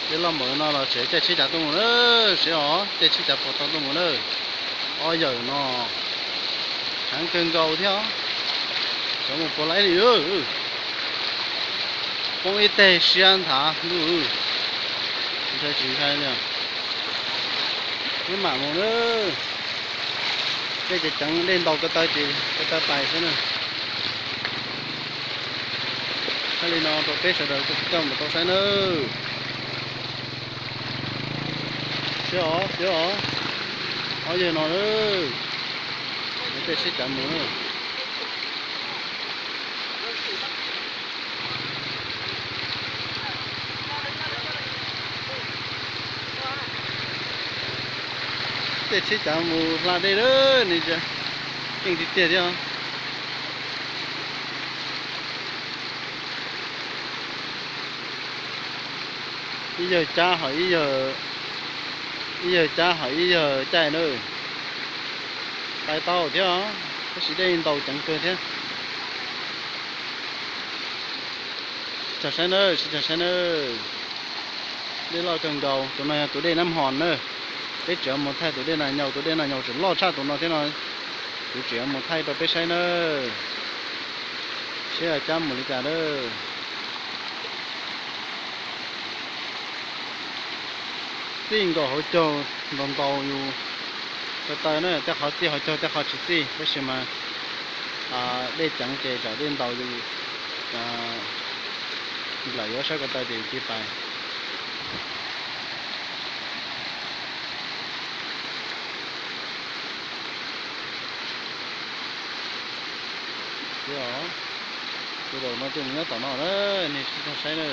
Dej loj npaum no los tseem caij tsheb cav tuaj mus na, seb os, caij tsheb cav puas tau tuaj mus na. Ob yawm no heev kawg nkaus thiab, xyov mus puas laib li. Poob ib teg siab nthav ntuj, ntshai tsis ntshai li. Wb mam mus na, dej ceev ceev, dej ntaus ko taw ces ko taw pais xwb na. Thaij li no rau peb sawv daws coj mus tau saib nawb. Siab os, siab os. Ob yawg no, caij tsheb cav mus na. Caij tsheb cav mus hla dej lawm ne, keej tiag tiag thiab. Ib yawg cab hos ib yawg, ib yawg cab hos ib yawg caij na. Pais tau thiab, tab sis dej ntaus ceev kawg thiab. Sib cog saib na, sib cog saib na. Dej loj kawg nkaus, tus no yog tus dej Nab Hos na. Peb tseem mus thaij tus dej Nas Nyaus, tus dej Nas Nyaus tseem loj tshaj tus no thiab no. Kuv tseem mus thaij rau peb saib na, seb cab mus li cas na. Txij nkaus hauv caug ntaus ntaus yus ko taw na, tej qhov txij hauv caug tej qhov tsis txij, tab sis mas dej ceev ces tsam dej ntaus yus nplawm yuav sab ko taw ces tig pais. Tus zaum no ces nws nyob tom no na, nej sib cog saib na.